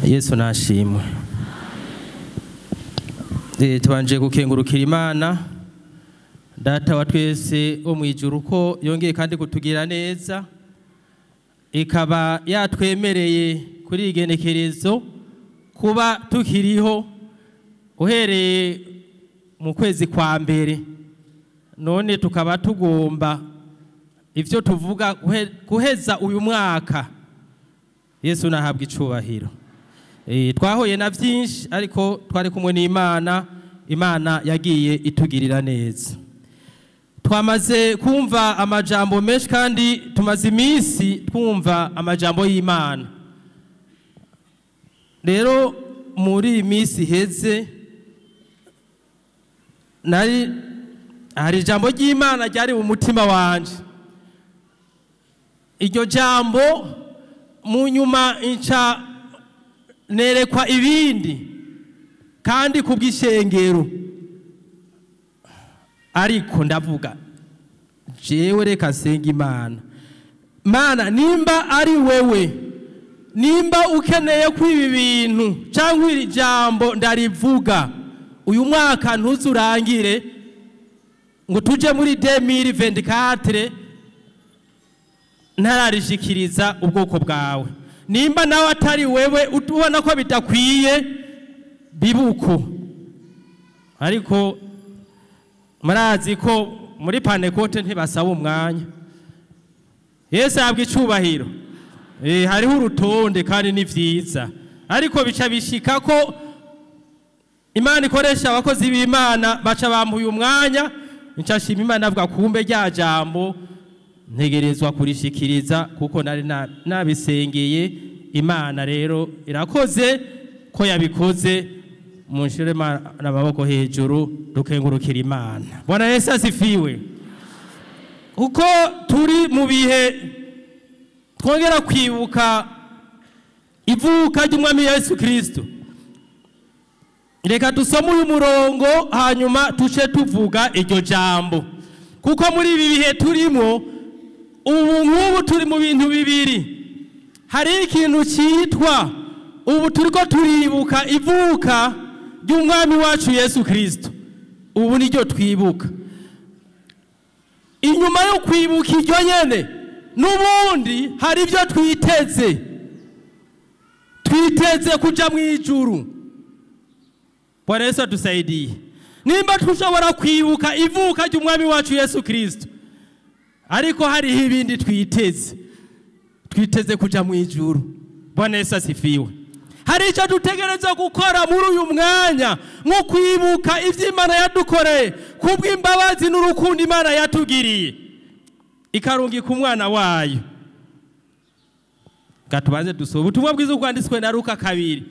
Yesu nashimwe. Tubanje gukengurukira Imana Data wa twese wo mu ijuru ko yongeye kandi kutugira neza, ikaba yatwemereye kuri igenekerezo kuba tukiriho uhereye mu kwezi kwa mbere, none tukaba tugomba ivyo tuvuga guheza uyu mwaka. Yesu nahabwa icubahiro. Twahuye na vyinshi ariko twari kumwe n'Imana, Imana yagiye itugirira neza. Twamaze kumva amajambo menshi kandi tumaze iminsi twumva amajambo y'Imana. Rero muri iyi minsi iheze nari hari ijambo ry'Imana ryari mu mutima wanje. Iryo jambo mu nyuma inca nerekwa ibindi kandi kubw'ishengero, ariko ndavuga jewe reka nsenga Imana. Mana, nimba ari wewe, nimba ukeneye ko ibi bintu cyangwa iri jambo ndarivuga uyu mwaka ntuzurangire ngo tuje muri 2024 ntararishikiriza ubwoko bwawe. Nimba nawe atari wewe ubona ko bidakwiye bibuko. Ariko murazi ko muri Pantekote ntibasaba umwanya. Yesu ahabwa icubahiro. Hariho urutonde kandi ni vyiza, ariko bica bishika ko Imana ikoresha abakozi b'Imana baca bampuye umwanya. Nca shima Imana avuga kumbe rya jambo ntegerezwa kurishikiriza kuko nari nabisengeye. Imana rero irakoze ko yabikoze. Munshire n'amaboko hejuru dukengurukira Imana. Bwana Yesu asifiwe. Kuko turi mu bihe twongera kwibuka ivuka ry'Umwami Yesu Kristo, reka dusome uyu murongo hanyuma tuce tuvuga iryo jambo, kuko muri ibi bihe turimo ubu nk'ubu turi mu bintu bibiri. Hari ikintu cyitwa ubu turiko turibuka ivuka ry'Umwami wacu Yesu Kristo, ubu niryo twibuka. Inyuma yo kwibuka iryo nyene n'ubundi hari ibyo twiteze, twiteze kuja mu ijuru. Bwana Yesu atusaidie. Nimba tushobora kwibuka ivuka ry'Umwami wacu Yesu Kristo, ariko hariho ibindi twiteze, twiteze kuja mu ijuru. Bwana Yesu asifiwe. Hari icyo dutegereza gukora muri uyu mwanya nko kwibuka ivy'Imana yadukoreye kubw'imbabazi n'urukundo Imana yatugiriye ikarungika umwana wayo. Gatubanze dusome ubutumwa bwiza bwanditswe na Luka 2.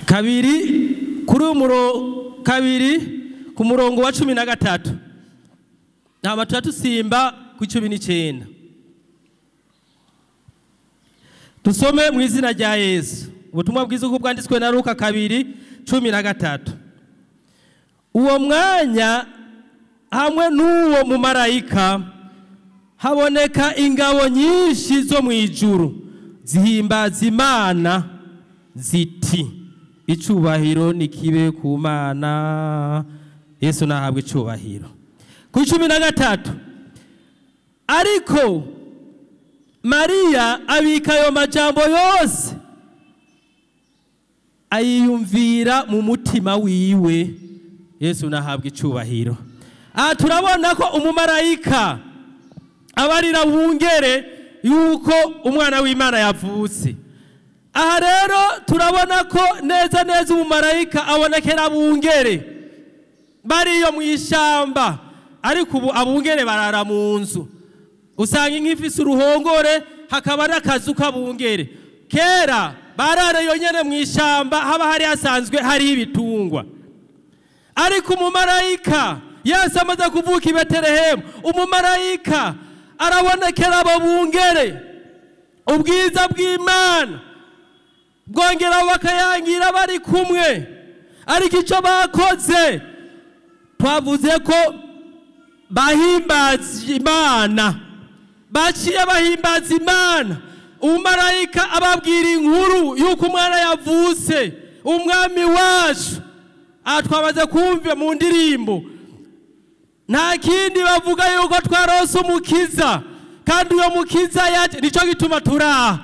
Kabiri kuri kabiri ku murongo wa 13 hama tusimba ku 19. Tusome mu izina rya Yesu. Ubutumwa bwiza uko bwanditswe na Luka 2:13. Uwo mwanya hamwe n'uwo mumarayika haboneka ingabo nyinshi zo mu ijuru zihimbaza Imana ziti, icubahiro nikibe ku Mana. Yesu nahabwe icubahiro. Ku 13, ariko Maria abika ayo majambo yose ayiyumvira mu mutima wiwe. Yesu nahabwe icubahiro. Aha turabona ko umumarayika abarira bungere yuko umwana w'Imana yavutse. Aha rero turabona ko neza neza umumarayika abonekera bungere bariyo mu ishamba, ariko ubu abungere barara mu nzu. Usanga inka ifise uruhongore hakaba n'akazu k'abungere. Kera barara yonyene mu ishamba, haba hari hasanzwe hari ibitungwa. Ariko umumarayika Yesu amaze kuvuka i Betelehemu, umumarayika arabonekera abo bungere. Ubwiza bw'Imana bwongera bakayangira bari kumwe. Ariko icyo bakoze, twavuze ko Bahimbaza Imana, baciye bahimbaza Imana. Umumarayika ababwira inkuru yuko umwana yavutse, umwami wacu. Aha twamaze kumva mu ndirimbo, nta kindi bavuga yuko twarose umukiza, kandi uyo mukiza yaje. Nicyo gituma turaha,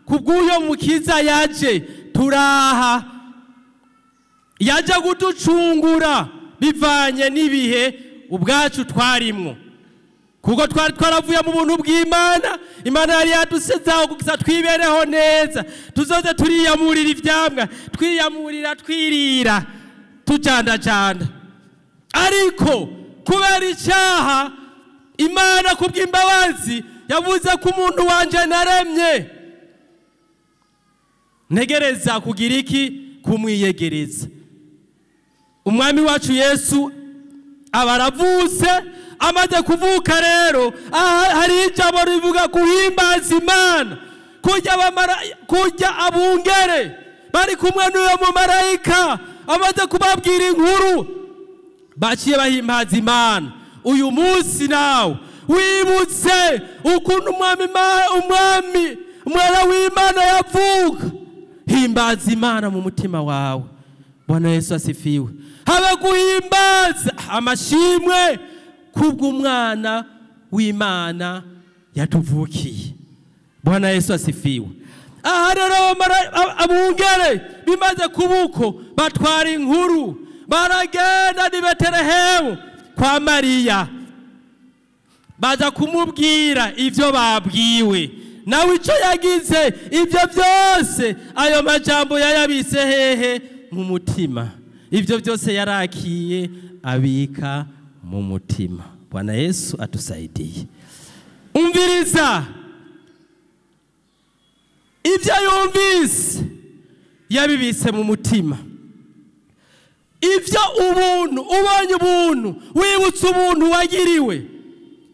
kubw'uyo mukiza yaje turaha, yaje kuducungura bivanye n'ibihe ubwacu twarimwo, kuko twari twaravuye mu buntu bw'Imana. Imana yari yadusizeho kugira twibereho neza, tuzoze turiyamurira ivyamwa, twiyamurira, twirira, tujandajanda. Ariko kubera icyaha, Imana kubw'imbabazi yavuze ko umuntu wanje naremye ntegereza kugira iki? Kumwiyegereza. Umwami wacu Yesu aba aravutse. Amaze kuvuka rero, aha hari ijambo rivuga guhimbaza Imana. Kujya abungere bari kumwe n'uyo mumarayika, amaze kubabwira inkuru, baciye bahimbaza Imana. Uyu munsi nawe wibutse ukuntu umwami umwana w'Imana yavuka, himbaza Imana mu mutima wawe. Bwana Yesu asifiwe. Habe guhimbaza amashimwe kubw'umwana w'Imana yatuvukiye. Bwana Yesu asifiwe. Aha rero abungere bimaze kubuko, batwara inkuru, baragenda ni Betelehemu kwa Mariya, baza kumubwira ivyo babwiwe. Nawe ico yagize, ivyo byose, ayo majambo yayabitse hehe? Mu mutima. Ivyo byose yarakiye abika mu mutima. Bwana Yesu atusaidie. Umviriza, ibyo yumvise yabibitse mu mutima. Ibyo ubuntu, ubonye ubuntu, wibutse ubuntu wagiriwe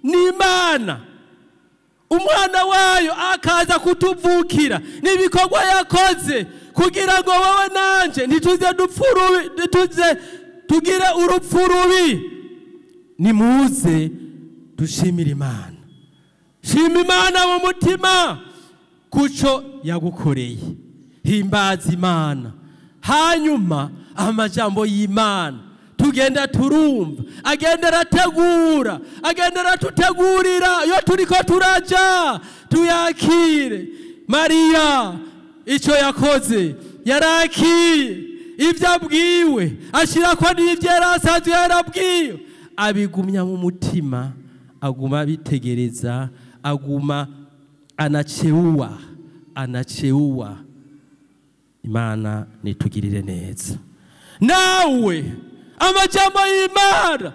n'Imana, umwana wayo akaza kutuvukira, n'ibikorwa yakoze kugira ngo wowe nanje ntituze dupfe urubi, ntituze tugire urupfu rubi. Nimuze dushimire Imana. Shima Imana mu mutima kuco yagukoreye, himbaza Imana. Hanyuma amajambo y'Imana tugenda turumva, agenda arategura, agenda aratutegurira iyo turiko turaja, tuyakire. Mariya icyo yakoze, yarakiye ibyo abwiwe, ashirako n'ibyo yari asanzwe yarabwiwe, abigumya mu mutima, aguma abitegereza, aguma anacheua, anacheua. Imana nitugirire neza. Nawe amajambo y'Imana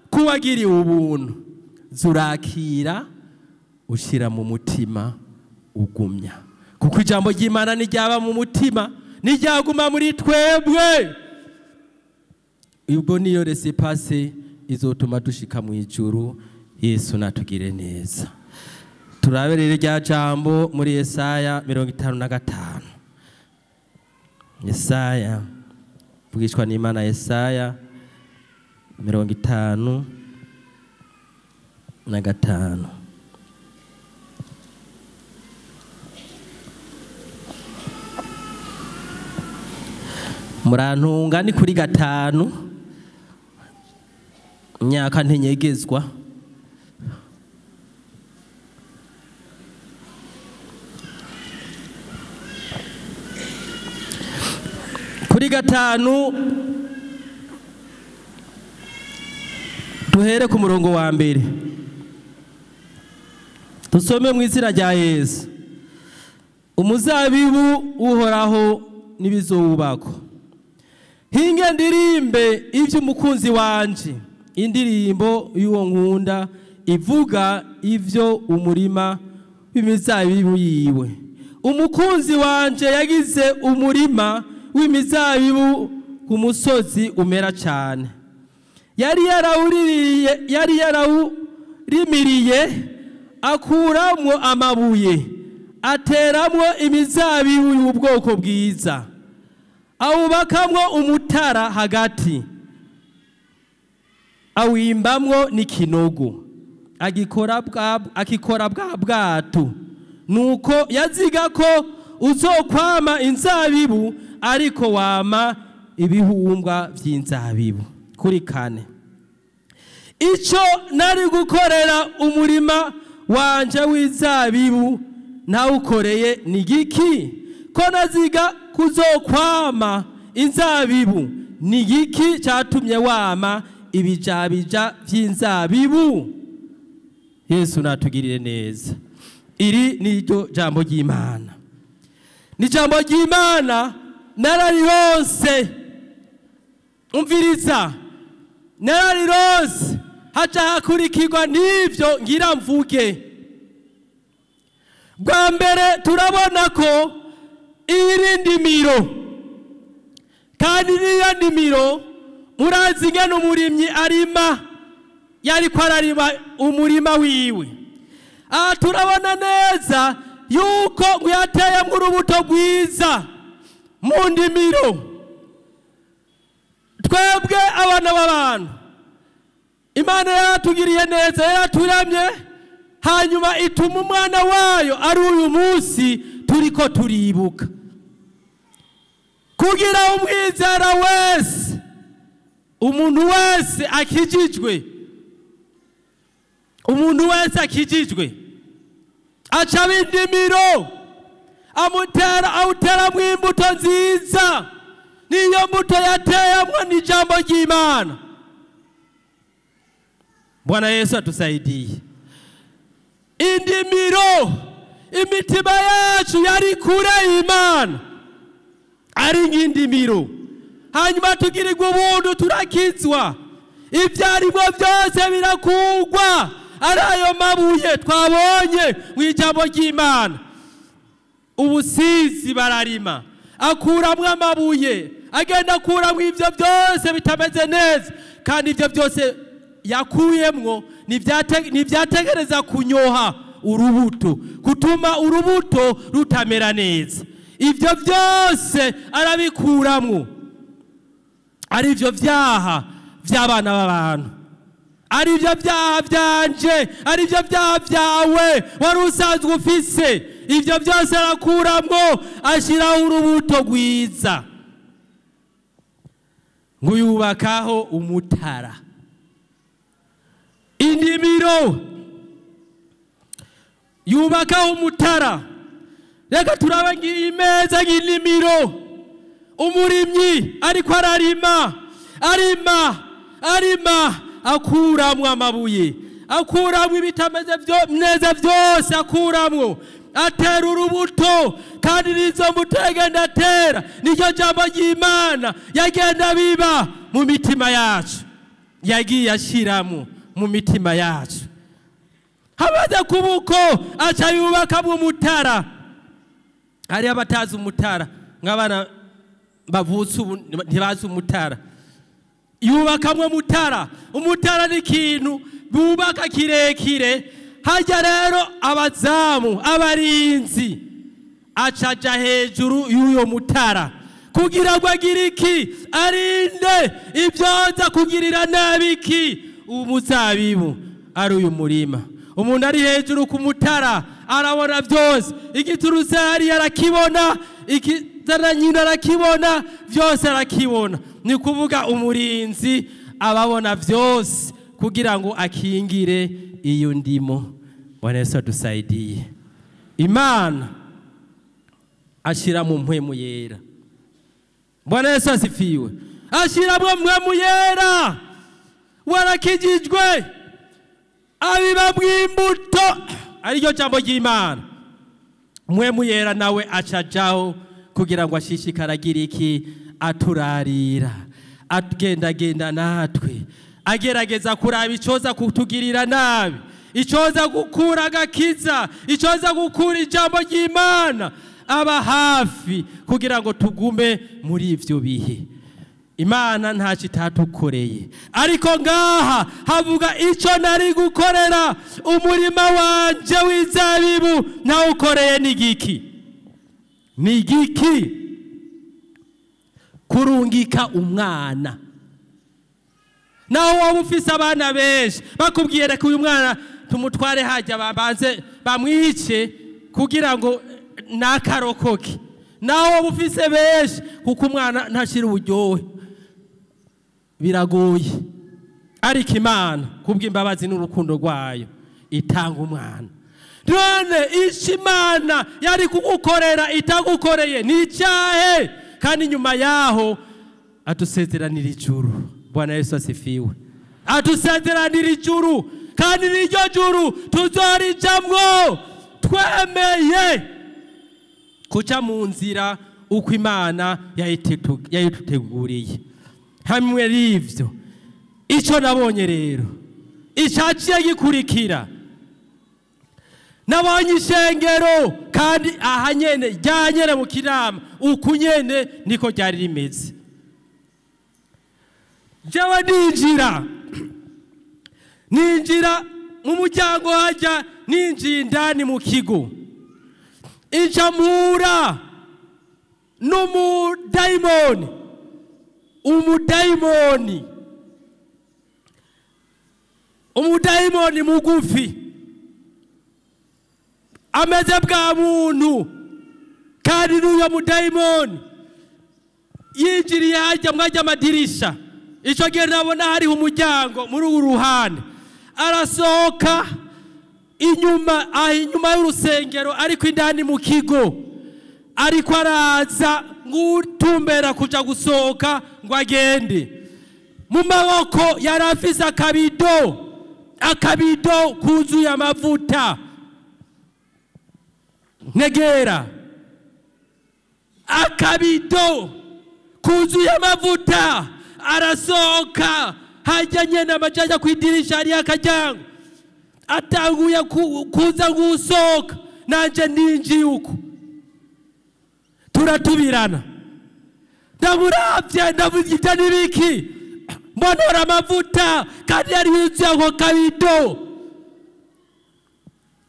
kuwagiriwe ubuntu, zurakira, ushira mu mutima, ugumya, kuko ijambo ry'Imana ntiryaba mu mutima, ntiryaguma muri twebwe. Ubwo niyo laissez-passer izotuma dushika mu ijuru. Yesu natugire neza. Turabe rero rya jambo muri Yesaya 55. Yesaya vugishwa n'Imana, Yesaya 55. Murantunga, ni kuri 5, imyaka ntinyegezwa. Kuri 5, duhere ku murongo wa mbere, dusome mu izina rya Yesu. Umuzabibu Uhoraho n'ibizowubako. Hinge ndirimbe ivy'umukunzi wanje, indirimbo y'uwo nkunda ivuga ivyo umurima w'imizabibu yiwe. Umukunzi wanje yagize umurima w'imizabibu ku musozi umera cyane, yari yarawurimiriye, akuramwo amabuye, ateramwo imizabibu y'ubwoko bwiza, awubakamwo umutara hagati. Awimbamwo n'ikinogo, akikora bwa bwato. Nuko yaziga ko uzokwama inzabibu, ariko wama ibihumbwa vy'inzabibu. Kuri kane, ico nari gukorera umurima wanje w'inzabibu nawukoreye ni giki? Ko naziga kuzokwama inzabibu, ni giki cyatumye wama ibijabija vy'inzabibu? Yesu natugirire neza. Iri ni ryo jambo ry'Imana, ni jambo ry'Imana nararironse. Umviriza, nararironse, haca hakurikirwa n'ivyo ngira mvuge. Bwa mbere turabona ko iri ndimiro, kandi niyo ndimiro murazi ingene umurimyi arima, yariko ararima umurima wiwe. Aha turabona neza yuko ngo yateyemwo urubuto rwiza mu ndimiro. Twebwe abana b'abantu, Imana yaratugiriye neza, yaraturamye, hanyuma ituma umwana wayo ari uyu munsi turiko turibuka, kugira umwizera wese, umuntu wese akijijwe, umuntu wese akijijwe aca indimiro, amutera awuteramwo imbuto nziza. Niyo mbuto yateyemwo ni ijambo ry'Imana. Bwana Yesu atusaidie. Indimiro, imitima yacu yari kure y'Imana, ari nk'indimiro. Hanyuma tugirirwa ubuntu, turakizwa, ibyarimwo byose birakugwa, ari ayo mabuye twabonye mu ijambo ry'Imana. Ubusizi bararima, akuramwo amabuye, agenda akuramwo ivyo byose bitameze neza, kandi ivyo byose yakuyemwo nivyategereza kunyoha urubuto, kutuma urubuto rutamera neza. Ivyo byose arabikuramwo, ari ivyo vyaha vy'abana b'abantu, ari ivyo vyaha vyanje, ari ivyo vyaha vyawe wari usanzwe ufise. Ivyo byose arakuramwo, ashiraho urubuto rwiza, ngo yubakaho umutara. Indimiro yubakaho umutara. Reka turaba ngiyi imeza nk'indimiro. Umurimyi ariko ararima, arima, arima, akuramwo amabuye, akuramwo ibitameze neza byose, akuramwo, atera urubuto. Kandi nizo mbuto yagenda atera, niryo jambo ry'Imana yagenda biba mu mitima yacu, yagiye ashiramo mu mitima yacu. Hamaze kubuko aca yubakamwo umutara. Hari abatazi umutara, nk'abana bavutse ubu ntibazi umutara. Yubakamwo umutara. Umutara ni ikintu bubaka kirekire. Hajya rero abazamu, abarinzi, acaja hejuru y'uyo mutara kugira ngo agire iki? Arinde ibyoza kugirira nabi iki? Umuzabibu ari uyu murima. Umuntu ari hejuru ku mutara arabona byose, igiturutse hariya arakibona, ikizana nyina arakibona, byose arakibona. Ni kuvuga umurinzi ababona byose kugira ngo akingire iyo ndimo. Bwana Yesu adusaidie. Imana ashira mu mpwemu yera. Bwana Yesu asifiwe. Ashira mu mpwemu yera. Warakijijwe, abiba mw'imbuto, ariryo jambo ry'Imana. Mpwemu yera nawe acajaho kugira ngo ashishikare iki? Aturarira, agendagenda natwe, agerageza kuraba icoza kutugirira nabi, icoza gukura agakiza, icoza gukura ijambo ry'Imana, aba hafi kugira ngo tugume muri ivyo bihe. Imana ntacyo itatukoreye, ariko ngaha havuga ico nari gukorera umurima wanje w'inzabibu nawukoreye ni giki? Ni giki? Kurungika umwana. Naho waba ufise abana benshi bakubwiye reka uyu mwana tumutware hajya babanze bamwice kugira ngo nakarokoke, naho waba ufise benshi kuko umwana ntashira uburyohe, biragoye. Ariko Imana kubw'imbabazi n'urukundo rwayo itanga umwana. None icyo Imana yari kugukorera itagukoreye ni icyahe? Kandi nyuma yaho adusezeranira ijuru. Bwana Yesu asifiwe. Adusezeranira ijuru, kandi n'iryo juru tuzorijamwo twemeye kuca mu nzira uko Imana yayituteguriye. Hamwe n'ivyo, icyo nabonye rero icyaciye gikurikira, nabonye ishengero kandi aha nyene rya nyene mu Kinama uku nyene niko ryari rimeze. Jewe ninjira mu muryango hajya, ninjiye indani mu kigo, inca mpura n'umudayimoni. Umudayimoni mugufi ameze bwa muntu, kandi n'uyo mudayimoni yinjiriye hajya mwajya amadirisha. Icyo gihe nabona hariho umuryango muri uru ruhande, arasohoka inyuma, aho inyuma y'urusengero ariko indani mu kigo, ariko araza ng'utumbera kuja gusohoka ngo agende. Mu maboko yari afise akabido kuzuye amavuta. Negera akabido kuzuye amavuta, arasohoka hajya nyene amajaja kwidirisha hariyo akaryango, atanguye kuza gusohoka, nanje ninjiye uko turatubirana. Ndamuravye ndavuga ibyo nibiki, mbonora amavuta kandi yari yuzuye ako kabido.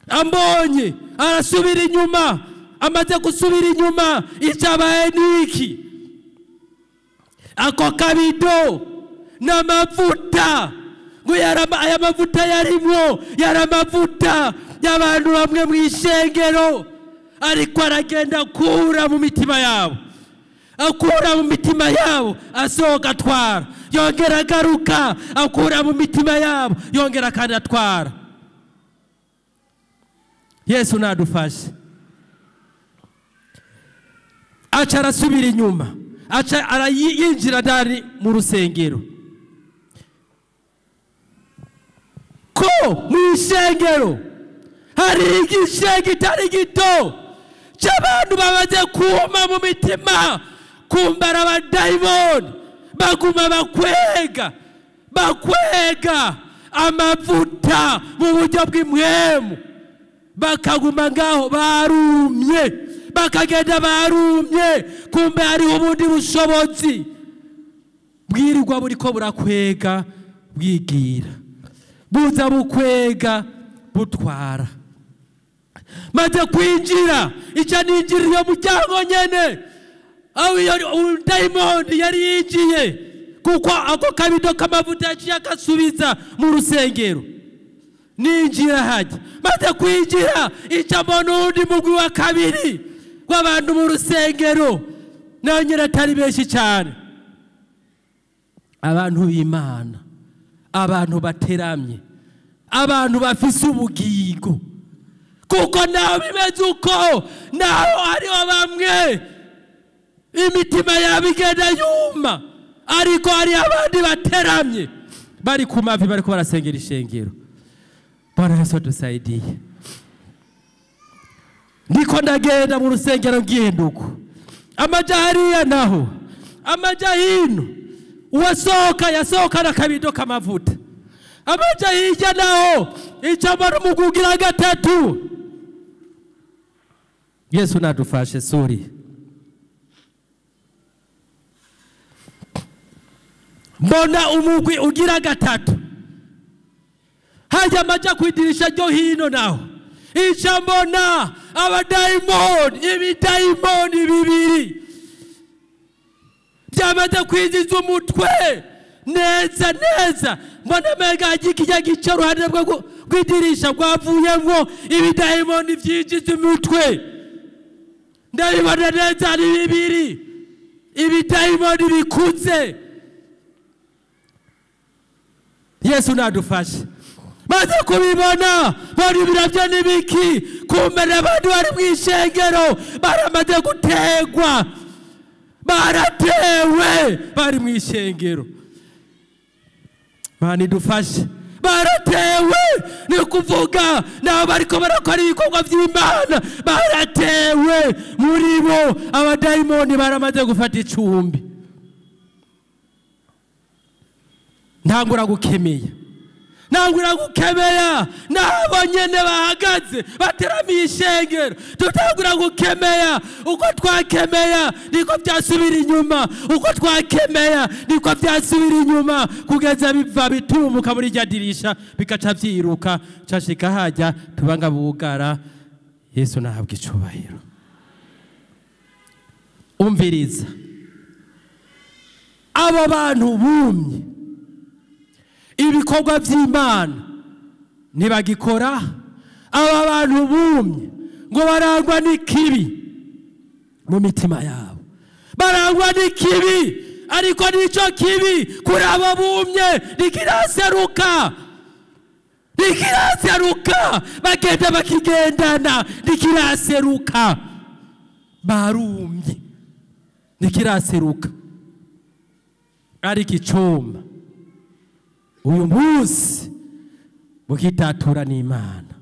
Ambonye arasubira inyuma, amaze gusubira inyuma icabaye niki? Ako kabido n'amavuta, ngo aya mavuta yarimwo yari amavuta y'abantu bamwe mu ishengero, ariko aragenda akura mu mitima yabo, akura mu mitima yabo, asohoka atwara, yongera agaruka akura mu mitima yabo, yongera kandi atwara. Yesu nadufashe. Aca arasubira inyuma, aca arayinjira ndani mu rusengero. Ko mu ishengero hari igishe kitari gito cy'abantu bamaze kuma mu mitima, kumbara abadayimoni baguma bakwega amavuta mu buryo bw'imwemu, bakaguma ngaho barumye, bakagenda barumye, kumbe hariho ubundi bushobozi bwirirwa buriko burakwega bwigira, buza bukwega butwara. Maze kwinjira, ica ninjira iyo muryango nyene aho iyo dayimoni yari yinjiye, kuko ako kabido k'amavuta yaciye akasubiza mu rusengero. Ninjira hajya, maze kwinjira ica mbona uwundi mugwi wa kabiri w'abantu mu rusengero, nayo nyene atari benshi cyane, abantu b'Imana, abantu bateramye, abantu bafise ubugingo. Kuko naho bimeze uko, naho hariho bamwe imitima yabo igenda yuma, ariko hari abandi bateramye bari ku mavi bariko barasengera ishengero. Bwana Yesu tusaidie. Ndiko ndagenda mu rusengero ngenda uko, amaja hariya naho, amaja hino, uwasohoka yasohoka n'akabido k'amavuta, amaja hirya naho icamara umugugira gatatu. Yesu nadufashe. Suri mbona umugwi ugira gatatu, hajya amaja kwidirisha ryo hino naho ica mbona abadayimoni, ibidayimoni bibiri byamaze kwiziza umutwe, Neza neza mbona menga ikijya gice uruhande rw'idirisha rwavuyemwo ibidayimoni vyinjiza umutwe. Ndabibona neza ari bibiri, ibidayimoni bikuze. Yesu nadufashe. Maze kubibona bari biravyo n'ibiki, kumbe n'abandi bari mw'ishengero baramaze gutegwa, baratewe bari mw'ishengero. Mana idufashe. Baratewe ni kuvuga nabo bariko barakora ibikorwa vy'Imana, baratewe muri bo abadayimoni baramaze gufata icumbi. Ntangura gukemeye, ntangura gukemeya nabo nyene bahagaze bateramiye ishengero. Tutangura gukemeya, uko twakemeya niko vyasubira inyuma, uko twakemeya niko vyasubira inyuma, kugeza biva bitumuka muri rya dirisha bikaca vyiruka cashika hajya tubanga bugara. Yesu nahabwa icubahiro. Umviriza, abo bantu bumye ibikorwa vy'Imana ntibagikora. Aba bantu bumye ngo barangwa n'ikibi mu mitima yabo, barangwa n'ikibi, ariko nico kibi kuri abo bumye ntikiraseruka, ntikiraseruka, bagenda bakigendana, ntikiraseruka, barumye ntikiraseruka. Ariko icuma uyu munsi mukitatura n'Imana,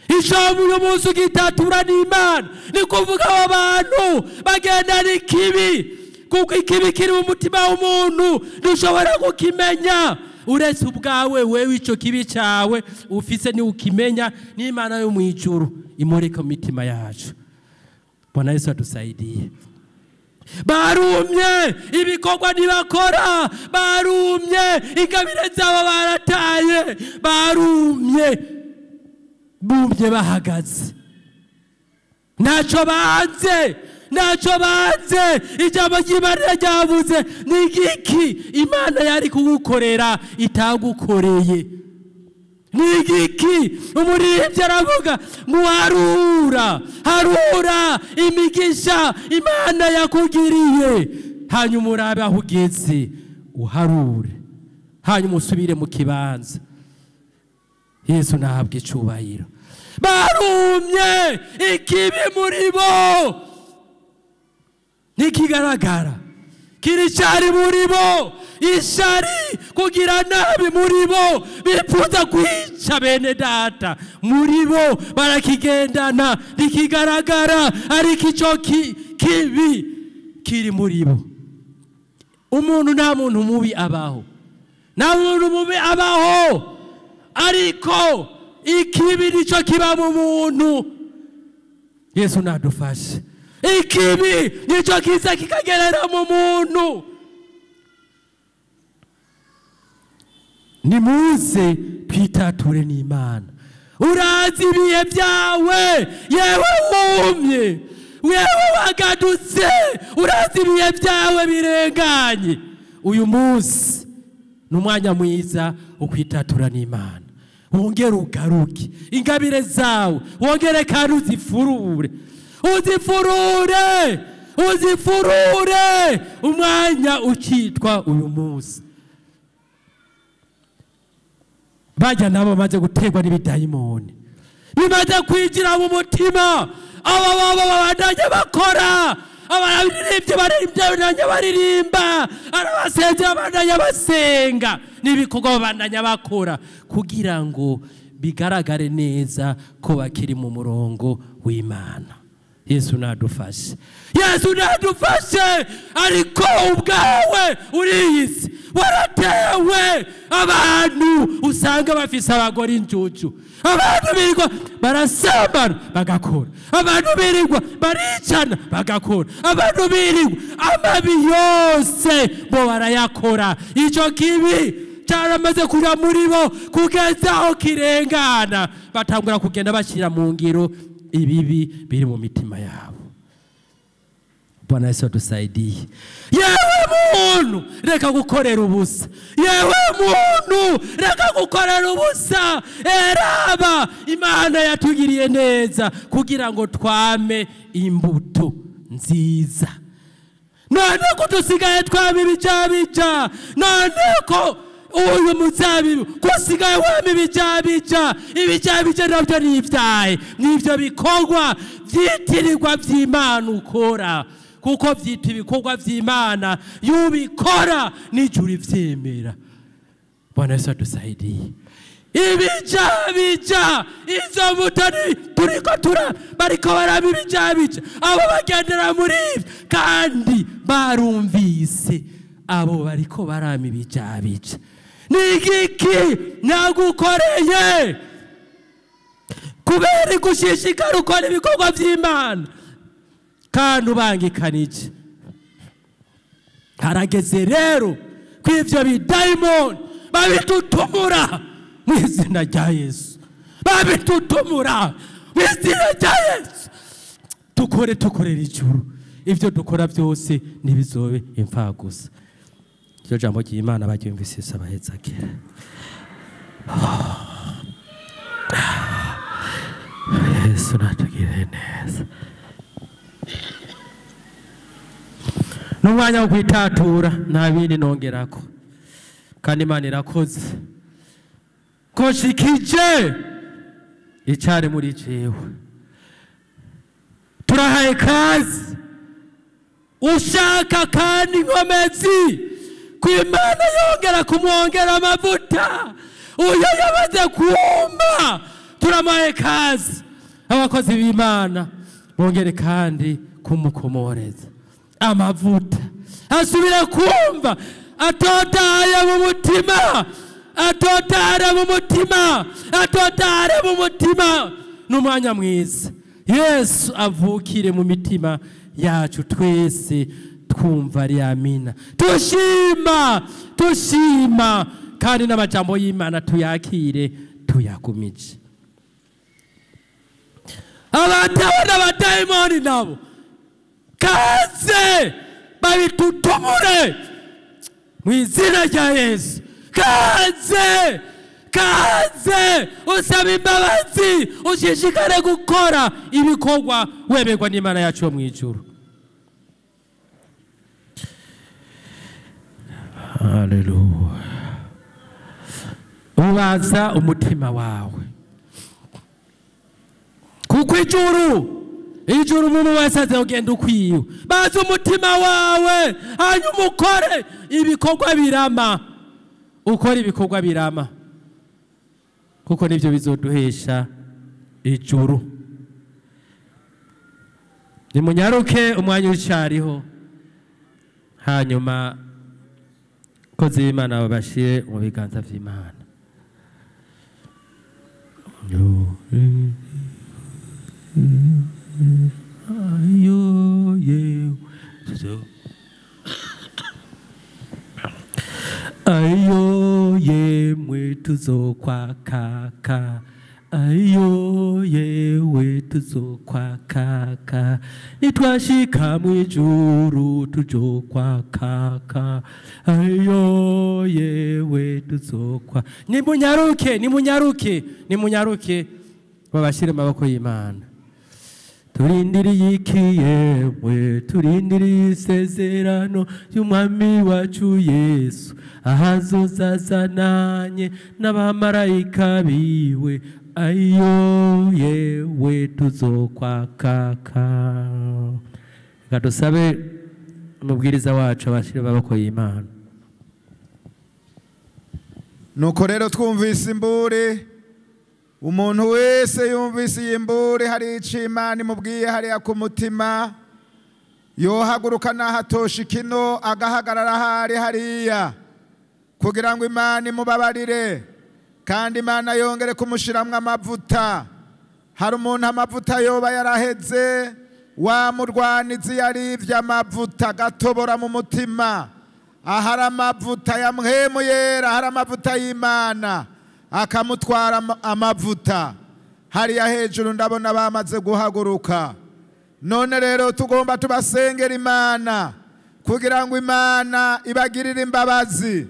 icuma uyu munsi ukitatura n'Imana, ni kuvuga abo bantu bagenda n'ikibi, kuko ikibi kiri mu mutima w'umuntu ntushobora kukimenya uretse ubwawe. Wewe ico kibi cawe ufise ni ukimenya, n'Imana yo mw'ijuru imureka mu mitima yacu. Bwana Yesu atusaidie. Barumye ibikorwa ntibakora, barumye ingabire zabo barataye, barumye bumye bahagaze, ntacyo banze, ntacyo banze. Ijambo ry'Imana ryavuze ni igiki Imana yari kugukorera itagukoreye? Ni igiki? Umuririmbyi aravuga ngo harura, harura imigisha Imana yakugiriye, hanyuma urabe aho ugeze uharure, hanyuma usubire mu kibanza. Yesu nahabwa icubahiro. Barumye ikibi muri bo ntikigaragara, kiricari muri bo, ishari kugira nabi muri bo, bipfuza kwica bene data muri bo, barakigendana ntikigaragara, ariko ico kibi kiri muri bo. Umuntu nta muntu mubi abaho, nta muntu mubi abaho, ariko ikibi nico kiba mu muntu. Yesu nadufashe. Ikibi nico kiza kikagerera mu muntu. Nimuze twitature n'Imana. Urazi ibihe byawe, yewe wumye, wewe wagadutse, urazi ibihe byawe birenganye. Uyu munsi ni umwanya mwiza wo kwitatura n'Imana. Wongere ugaruke ingabire zawe, wongere kandi uzifurure, uzifurure, uzifurure, umwanya ukitwa uyu munsi. Bajya nabo bamaze gutegwa n'ibidayimoni bimaze kwinjira mu mutima. Aba baba babandanya bakora, abaririmbyi baririmbye baririmba, arabasengera babandanya basenga, n'ibikorwa babandanya bakora kugira ngo bigaragare neza ko bakiri mu murongo w'Imana. Yesu nadufashe, Yesu nadufashe. Ariko ubwawe uriyizi, waratewe. Abantu usanga bafise abagore injuju, abantu birirwa barasambana bagakora, abantu birirwa baricana bagakora, abantu birirwa amabi yose bo barayakora. Ico kibi cyaramaze kuja muri bo kugeza aho kirengana, batangura kugenda bashyira mu ngiro ibibi biri mu mitima yabo. Bwana Yesu atusaidie. Yewe muntu, reka gukorera ubusa. Yewe muntu, reka gukorera ubusa. Eraba Imana yatugiriye neza kugira ngo twame imbuto nziza. None ko dusigaye twama ibijabija, none ko uyu muzabibu kusigaye wama ibijabija, ibijabija nabyo ni ibyahe, nivyo bikorwa vyitirirwa vy'Imana ukora, kuko vyita ibikorwa vy'Imana, yubikora n'ijuru ivyemera. Bwana Yesu atusaidie. Ibijabija izo mbuto turiko tura bariko baraba ibijabija, abo bagendera muri ivyo kandi barumvise, abo bariko barama ibijabija. Ni igiki nagukoreye kubera gushishikara ukora ibikorwa vy'Imana kandi ubangikanije? Harageze rero ko ivyo bidayimoni babitutumura mu izina rya Yesu, babitutumura mu izina rya Yesu. Tukore tukorera ijuru, ivyo dukora byose ntibizobe imfagusa. Iryo jambo ry'Imana baryumvise abahezakira. Yesu natugirire neza. N'umwanya wo kwitatura nta bindi nongerako, kandi Imana irakoze ko nshikije icari muri jewe. Turahaye kazi ushaka kandi inkomezi ko Imana yongera kumwongera amavuta. Uyo yamaze kumba, turamuhaye kazi. Abakozi b'Imana bongere kandi kumukomoreza amavuta, asubire kumva atotaye mu mutima, atotare mu mutima, atotare mu mutima. N'umwanya mwiza Yesu avukire mu mitima yacu twese, twumva ari amina, tushima tushima, kandi n'amajambo y'Imana tuyakire tuyagumije. Abatewe n'abadayimoni nabo kaze babitutumure mu izina rya Yesu. Kaze kaze usaba imbabazi, ushishikare gukora ibikorwa wemerwa n'Imana yacu yo mu ijuru. Haleluya. Ubaza umutima wawe, kuko ijuru umuntu wese azogenda ukwiwe. Baza umutima wawe, hanyuma ukore ibikorwa birama, ukore ibikorwa birama, kuko nivyo bizoduhesha ijuru. Nimunyaruke umwanya ucariho, hanyuma kozi y'Imana babashire mu biganza vy'Imana. Ayo yemwe tuzokwakaka, ayo yewe tuzokwakaka, nitwashika mwijuru tuzokwakaka, ayo yewe tuzokwa. Nimunyaruke, nimunyaruke, nimunyaruke, babashire maboko y'Imana. Turindiriye iki yewe, turindiriye isezerano ry'Umwami wacu Yesu, ahazozazananye n'abamarayika biwe, ayo yewe tuzokwakaka. Reka dusabe umubwiriza wacu abashire maboko y'Imana. Nuko rero twumvise imburi, umuntu wese yumvise iyi mburi hari ico Imana imubwiye hariya ku mutima, yohaguruka n'ahatosha ikino agahagarara ahari hariya, kugira ngo Imana imubabarire kandi Imana yongere kumushiramwo amavuta. Hari umuntu amavuta yoba yaraheze, wa murwanizi yarivye amavuta agatobora mu mutima. Ahari amavuta ya mpwemu yera, ahari amavuta y'Imana, akamutwara amavuta. Hariya hejuru ndabona bamaze guhaguruka. None rero tugomba tubasengera Imana kugira ngo Imana ibagirire imbabazi.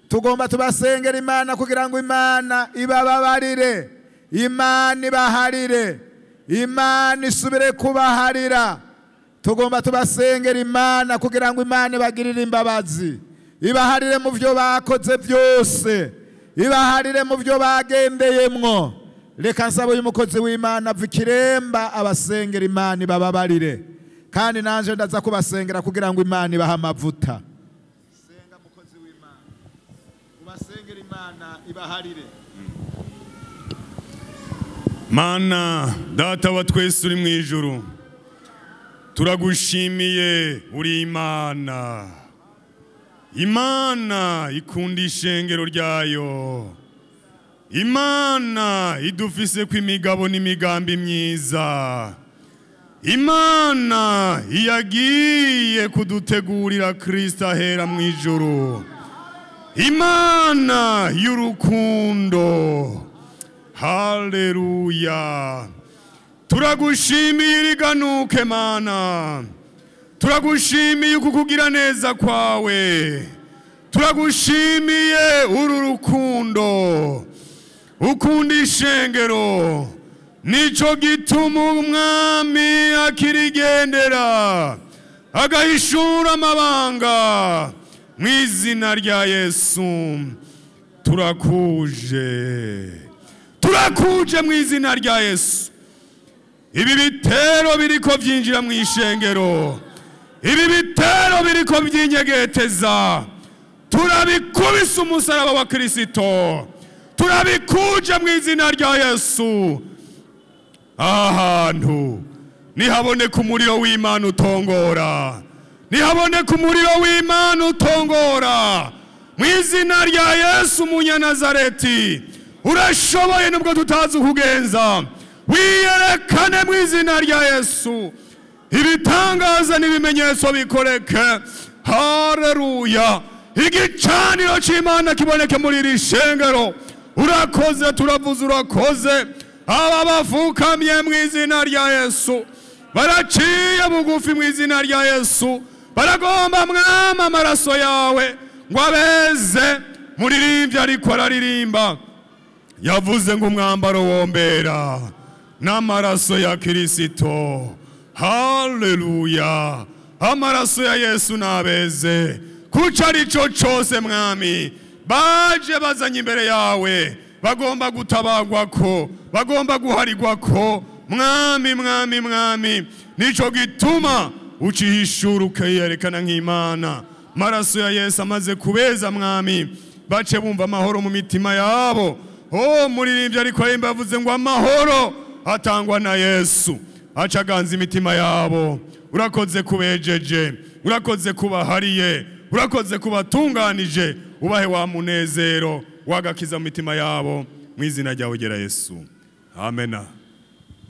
Tugomba tubasengera Imana kugira ngo Imana ibababarire, Imana ibaharire, Imana isubire kubaharira. Tugomba tubasengera Imana kugira ngo Imana ibagirire imbabazi, ibaharire mu byo bakoze byose, ibaharire mu byo bagendeyemwo. Reka nsaba uyu mukozi w'Imana ava ikiremba abasengera Imana ibababarire, kandi nanje ndaza kubasengera kugira ngo Imana ibahe amavuta. Senga mukozi w'Imana, ubasengera Imana ibaharire. Mana data wa twese uri mu ijuru, turagushimiye uri Imana. Imana ikunda ishengero ryayo. Imana idufise ku imigabo n'imigambi myiza. Imana iyagiye kudutegurira Kristo ahera mu ijuru. Imana y'urukundo. Haleluya. Turagushimiye iriganuke Mana. Turagushimiye kukugira neza kwawe. Turagushimiye uru rukundo ukunda ishengero. Nico gituma umwami akirigendera agahishura amabanga. Mu izina rya Yesu turakuje, turakuje mu izina rya Yesu. Ibi bitero biriko byinjira mu ishengero, ibi bitero biriko byinyegeteza, turabikubise umusaraba wa Kristo, turabikuje mu izina rya Yesu. Ahantu nihaboneka umuriro w'Imana utongora, nihaboneka umuriro w'Imana utongora mu izina rya Yesu Umunyanazareti. Urashoboye nubwo tutazi kugenza, wiyerekane mu izina rya Yesu. Ibitangaza n'ibimenyetso bikoreke. Haleluya. Igicaniro c'Imana kiboneke muri iri shengero. Urakoze, turavuze urakoze. Aba bafukamye mu izina rya Yesu, baraciye bugufi mu izina rya Yesu, baragomba mwama amaraso yawe ngo abeze. Muririmbyi ariko araririmba yavuze ngo umwambaro wombera n'amaraso ya Kristo. Haleluya. Amaraso ya Yesu nabeze. Kuca arico cose mwami baje bazanye imbere yawe, bagomba gutabagwa ko, bagomba guharigwa ko. Mwami, mwami, mwami, nico gituma ucihishura ukiyerekana nk'Imana. Maraso ya Yesu amaze kubeza mwami, bace bumva amahoro mu mitima yabo. Oh, muririmbyi ariko aririmba yavuze ngo amahoro atangwa na Yesu, acaganza imitima yabo. Urakoze kubejeje, urakoze kubahariye, urakoze kubatunganije. Ubahe wa munezero wagakiza mu mitima yabo mu izina ryawe gera Yesu. Amena.